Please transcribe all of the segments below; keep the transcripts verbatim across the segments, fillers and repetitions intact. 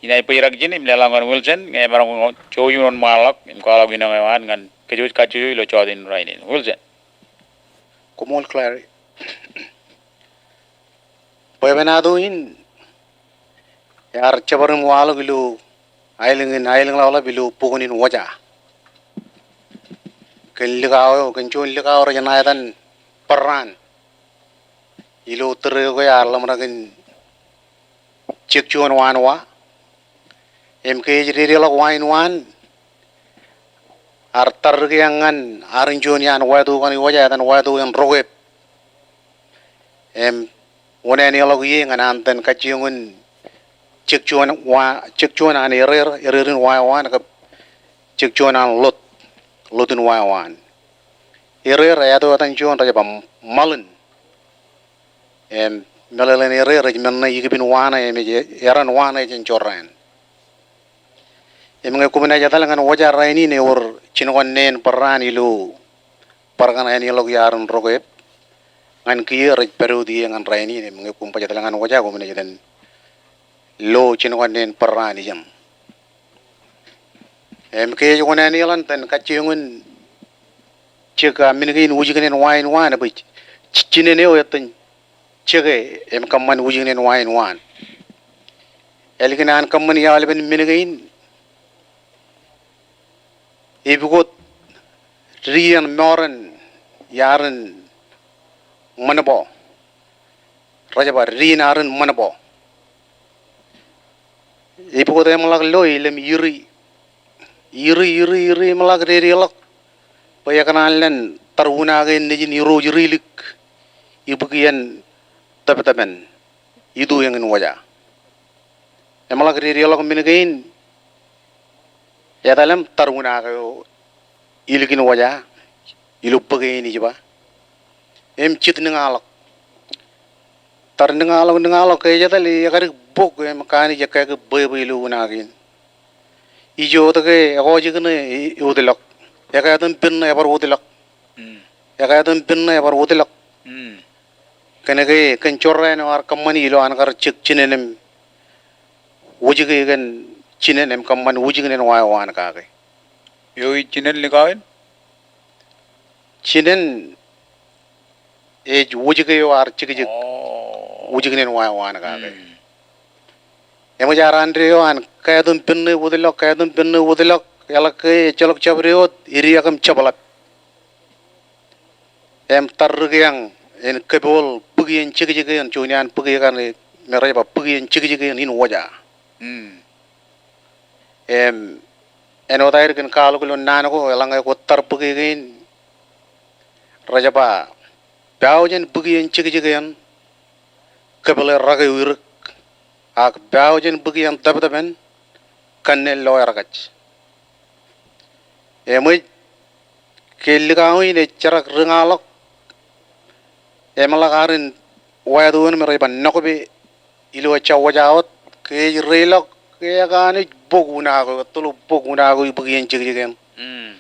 Inaaj bōjrak ijin im leḷọk ñan Wilson, ñe emaroñ jouj in wōnṃaanḷọk im kwaḷọk ineeṇ eo an ñan kōj kajjojo ilo jota in rainin. Wilson. Koṃṃool Clary. Bwebwenato in ear jabdewōt im waḷọk ilo aelōñ in, aelōñ ḷapḷap ilo bok in Wōja. Kōn likao eo, kōn juon likao rej ṇa etan Bōrraan. Ilo tōre ko ear ḷōmṇak in jek juon waan wa. Im ke ej dedeḷọk wa in waan, ear tar rikieañ ñan arin juon iaan wāto kaṇ Wōja, etan wāto in Rokoep. Im wōn āneḷọk ie ñan an itōn kajjioñ in jek juon wa, jek juon an ereer, ereer in wa eo an, kab jek juon an lot, lot in wa eo an. Ereer, eato etan juon rej ba ṃalin. Im meḷeḷein ereer ej men ṇe ikipin wa ṇe, im ej eran wa ṇe jān jorrāān. Im ñe koṃ naaj etal ñan Wōja rainin, ewōr jinokan neen Bōrraan ilo bar kaṇ āneḷọk iaar in Rokoep. Ñan kiiō rej pād wōt ie ñan rainin, im ñe koṃ baj etal ñan Wōja, koṃ naaj etal lo jinokan neen Bōrraan ijeṇ. Im ke ej wōn āneḷọk itōn kajjioñ in jek, a, men kein wūjiknen wa in waan, bwe j-, jinen eo ettōn jeke im kōṃṃan wūjiknen wa in waan. Ālikin an kōṃṃan iaḷpen men kein, epukot dien moran iarin ṃanbo. Rej ba dien arin ṃanbo. Epukot eṃḷak lo, elōñ iri. Iri, iri, iri, eṃḷak dedeḷọk bwe ekōṇaan lōñ tar unaake nejin irooj ri ilik ibukien tōptōpān ito eñin Wōja. Eṃḷak dedeḷọk men kein, etal im tar unaake eo ilikin Wōja ilo bōk in ij ba. Im jet niñaḷọk. Tar niñaḷọk, niñaḷọk ke ej etal, ekadik bok im kaanij ekāākūt bwebwe ilo unaak in. Ijo wōt ke ekojak ṇe e-, eutiḷọk. Ekāātōn pen ṇe ebar eutiḷọk. Mm. Ekāātōn pen ṇe ebar eutiḷọk. Mm. Kōnke kōn jorrāān eo ear kōṃṃani ilo an kar jek jinen im wōjke kōn jinen im kōṃṃan wūjiknen wa eo an kake. Eo ej jinen likao in? Jinen ej wōjke eo ear jekjek. Oh. Wūjiknen wa eo an kake. Hmm. Eṃōj araan deo an, kāātōn pen ṇe eutiḷọk, kāātōn pen ṇe eutiḷọk, eḷak ke ejjeḷọk jabdewōt, ediak im jepḷap. Im tar rikieañ en kōpool bōk iien jekjek eṇ, juon iaan bōk eo kaṇe me rej ba bōk iien jekjek eṇ in Wōja. Hmm. Im āinwōt aer kōn kwaḷọk ilo naan ko, eḷaññe kwōj tar bōk eo kein, rej ba, pāo jān bōk iien jekjek eṇ, kōpeḷe rak eo irōk, ak pāo jān bōk iien tōptōpān, kanne lo erkaj. Eṃōj, ke likao in ej jerak riñaḷọk, eṃḷak arin wāto eṇ me rej ba Nokbe, ilo ejja Wōja wōt, ke ej reiḷọk, ke ekaanij bok unaak eo, ettoḷọk bok unaak eo ibōk iien jekjek eṇ. Mm.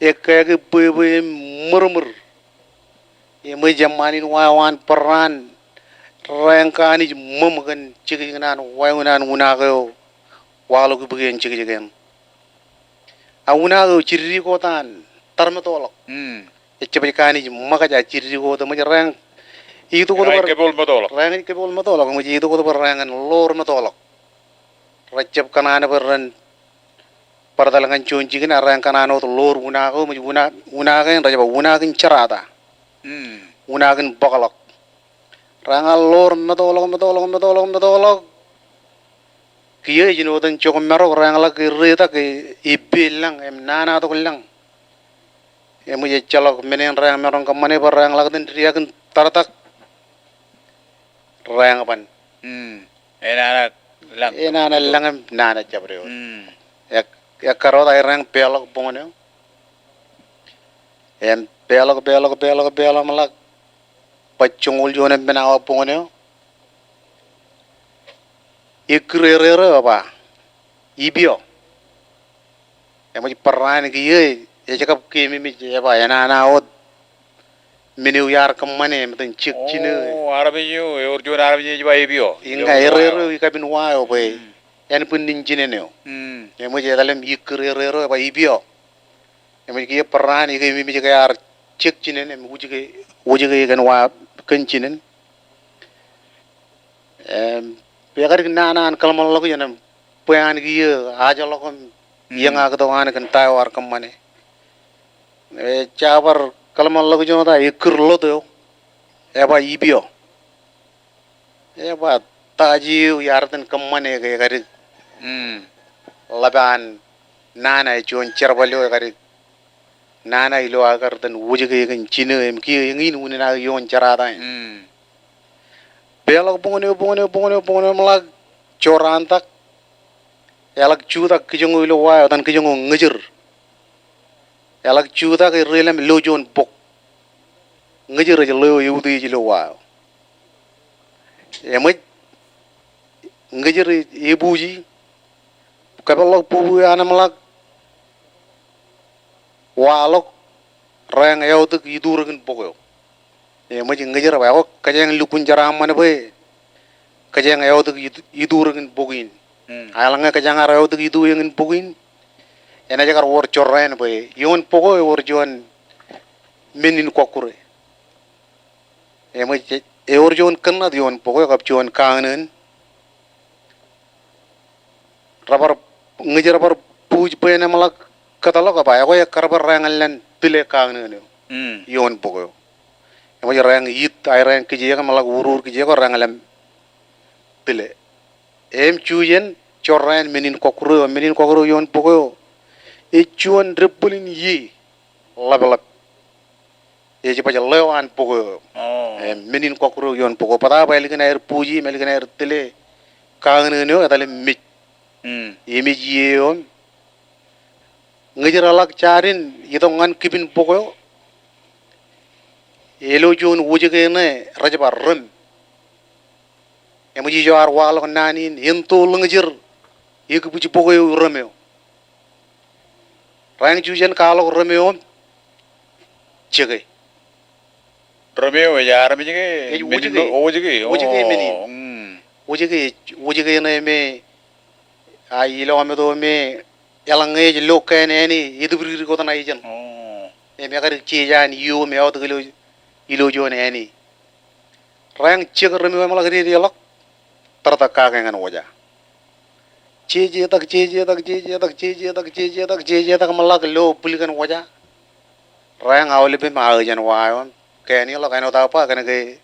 Ekāākūt bwebwe im ṃōrṃōr. Eṃōj eṃṃaan in wa eo an Bōrraan, rein kaanij ṃōṃ kōn jekjek naan wa eo an unaak eo, waḷọk ibōk iien jekjek eṇ. A unaak eo jidik wōt an tar metoḷọk. Mm. Ejjab ej kaanij ṃōkaj, a jidik wōt, eṃōj rein itok wōt bwe, rein kōpool metoḷọk. Rein kōpool metoḷọk, eṃōj itok wōt bwe rein ḷoor metoḷọk. Rejjab kōṇaan bwe ren bar etal ñan juon jikin, a rein kōṇaan wōt ḷoor unaak eo, eṃōj una-, unaak eṇ rej ba unaak in jerata. Mm. Unaak in bōkḷọk. Rein ḷoor metoḷọk, metoḷọk, metoḷọk, metoḷọk. Kiiō ej jino etan jokmarok, rein ḷak ke reitak, e, eppān lañ, im nana tok lañ. Eṃōj ejjeḷọk men eṇ rein maroñ kōṃṃane bwe rein ḷak etan didiakin tartak. Rein ban. Mm. Enana lañ. Enana lañ im nana jabdewōt. Mm. Ek-, ekkar wōt aer rein peḷọk boñōn eo. Im peḷọk, peḷọk, peḷọk, peḷọk, im ḷak baj joñoul juon im men awa boñōn eo. Ekkir ereer eo eba, Ipio. Eṃōj Bōrraan kiiō ej kab keememej, eba enana wōt men eo iar kōṃṃane im etan jek jine. Oh, armej eo, ewōr juon armej eo ej ba Ipio. Iññā, ereer eo ikapin wa eo bwe. Mm. ānbwinnin jinen eo. Mm. Eṃōj etal im ikkūr erreo eo, eba ipio. Eṃōj kiiō barraan, ikememej ke ear jek jinen im wōjke, wōjke kōn wa, kōn jinen. Im, bwe ekar nana an kōḷmānḷọkjeṇ im bwe an kiiō ajḷọk im, mm, iōñaktok an kōn ta eo ear kōṃṃane. E, jebar kōḷmānḷọkjeṇ ta, ekkūr ḷot eo, eba ipio. Eba ta eo iar iten kōṃṃane ke ekadik, mm, ḷap an nana e juon jerbal eo ekadik nana ilo aō kar iten wōjke kōn jinen eo im kiiō eñin unin aō ioon jerata in. Mm. Peḷọk buñōn eo, buñōn eo, buñōn eo, buñōn eo, ṃōḷak jorrāntak. Eḷak jutak kijoño ilo wa eo, etan kijoño ñejir. Eḷak jutak e ri ḷem lo juon bok. Ñejir ej ḷeo eutiej ilo wa eo. Eṃōj ñejir e, ebuji. Kōpeḷḷọk bubu eo an im ḷak waḷọk, reañ eọtik iturikin bok eo. Eṃōj ñejir eba, ekwe kōjeañ lukkuun jeraaṃṃan bwe kōjeañ eọtik it-, iturikin bok in. Mm. A eḷaññe kōjeañ ar eọtik iturein bok in, enaaj kar wōr jorrāān bwe ioon bok eo ewōr juon men in kọkkure. Eṃōj, ewōr juon kōnnāt ioon bok eo kab juon kañin. Rebar, ñejir rebar buuj bwe en eṃḷọk kōtḷọk eba, ekwe ekkar bwe reañ ilowaan tile kañin eo. Mm. Ioon bok eo. Eṃōj reañ it, aer reañ kijeek im ḷak urur kijeek ko reañ ḷem tile. Im jujen jorrāān men in kọkkure eo, men in kọkkure eo ioon bok eo. Ej juon debwilin ie ḷapḷap. Ej baj ḷeo an bok eo. Oh. Im men in kọkkure eo ioon bok eo. Bōtab ālikin aer buuji, im ālikin aer tile kañin eo, etal im mej. Mm. Emej ie eo. Ñejir eḷak jaad in itok ñan kibin bok eo. Ilo juon wōjke ṇe rej ba rōm. Eṃōj ijo ar waḷọk naan in, ento ḷōñjir ekibwij bok eo rōm eo. Reañ jujen kwaḷọk rōm eo im jeke. Rōm eo ej armej ke? Ej men in wōjke. Wōjke. Wōjke men in. Oh, mm. Wōjke, wōjke ṇe me a ilo ameto me eḷaññe ej lo kōn āne, etibdikdik wōt ṇa ijin. Oh. Im ekar jeje an io im eọtik ilo, ilo juon āne. Reañ jek rōm eo im ḷak dedeḷọk, tōrtak kake ñan wōja. Jejetak, jejetak, jejetak, jejetak, jejetak, jejetak im ḷak lo bwil kōn wōja. Reañ aolep im aō jān wa eo. Kōn eḷọk āinwōt aō ba kōnke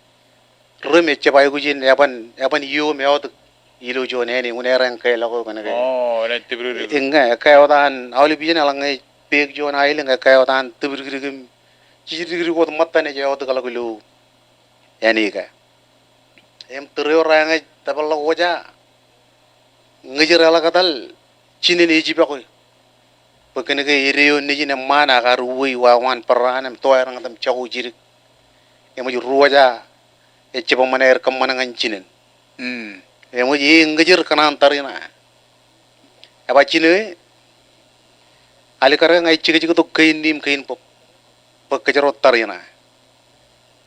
rōm ejjab aikuj in eban, eban io im eọtik ilo juon āne, unin reañ kōḷọk eo kōnke. Oh, enaaj tibdikdik. Eñña, ekkā wōt an aolep ijin eḷaññe ej pek juon aelōñ, ekkā wōt an tibdikdik im jijdikdik wōt ṃōttan ej eọtikḷọk ilo āne ka. Im tūr eo reañ ej tōpar ḷọk wōja. Ñejir eḷak etal jinen ejipọki. Bwe kōnke edeo nejin eṃṃaan ak ear uwe wāween barraan im toerōñtōm jako jidik. Eṃōj ri wōja ejjab eṃṃan aer kōṃṃan ñan jinen. Mm. Eṃōj e ñejir kōṇaan tar in a. Eba jinen eo, alikkar ke ña ij jekjektok kein neim kein bōb. Bwe kōjro tar in a.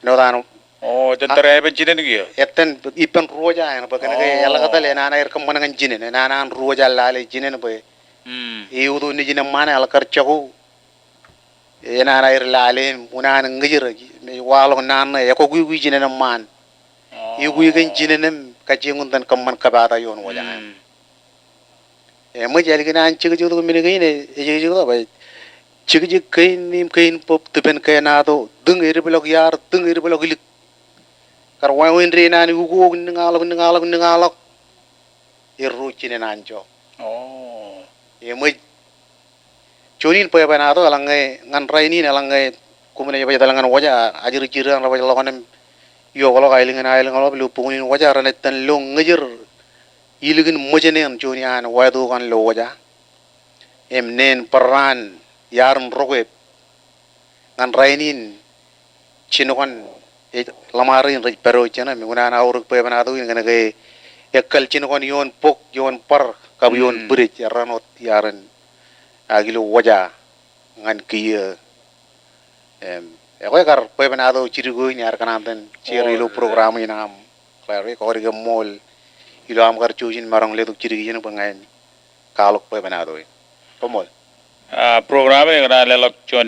Āinwōt an. Oh, etan tar eban jinen kiiō? Etan ippān ri wōja eṇ, bwe kōnke. Oh. Eḷak etal enana aer kōṃṃan ñan jinen, enana an ri wōja lale jinen bwe. Mm. Euto nejin eṃṃaan eḷak kar jako. Enana aer lale im unin ñejir, me waḷọk naan ṇe, ekwe kwikwi jinen eṃṃaan. Oh. Ikwi kōn jinen im kajjioñ iten kōṃṃan kōpata ioon wōja. Mm. Eṃōj ālikin an jekjektok men kein e, ejekjektok bwe jekjek kein neim kein bōb, tipen kōnato, tiñ edepḷọk iar, tiñ edepḷọk ilik. Kar wāween dein an ukok, niñaḷọk, niñaḷọk, niñaḷọk. Erro jinen anjọ. Oh. Eṃōj juon in bwebwenato eḷaññe ñan rainin eḷaññe koṃwin ej baj etal ñan wōja, ajri jidik an rej baj ḷọk ṇe im iokḷọk aelōñ in aelōñ ḷọk ilo bukwōn in wōja, renaaj itōn lo ñejir ilikin ṃōjin eṇ juon iaan wāto kaṇ lo wōja. Im neen barraan iar in rokwe. Ñan rainin jinokan ej ḷōṃaro in rej pād ijin, im unin aorōk bwebwenato in kōnke ekkal jinokan ioon bok, ioon bar, kab ioon, mm, bwidej, errāān wōt iar in ak ilo wōja ñan kiiō. Im, ekwe kar bwebwenato jidik eo in iar kōṇaan itōn share ilo program in aṃ. Larry, kọọte ke ṃool ilo aṃ kar jouj im maroñ letok jidik ijeṇ bwe ña in kwaḷọk bwebwenato in. Koṃṃool. Ah, program eo ekōṇaan leḷọk juon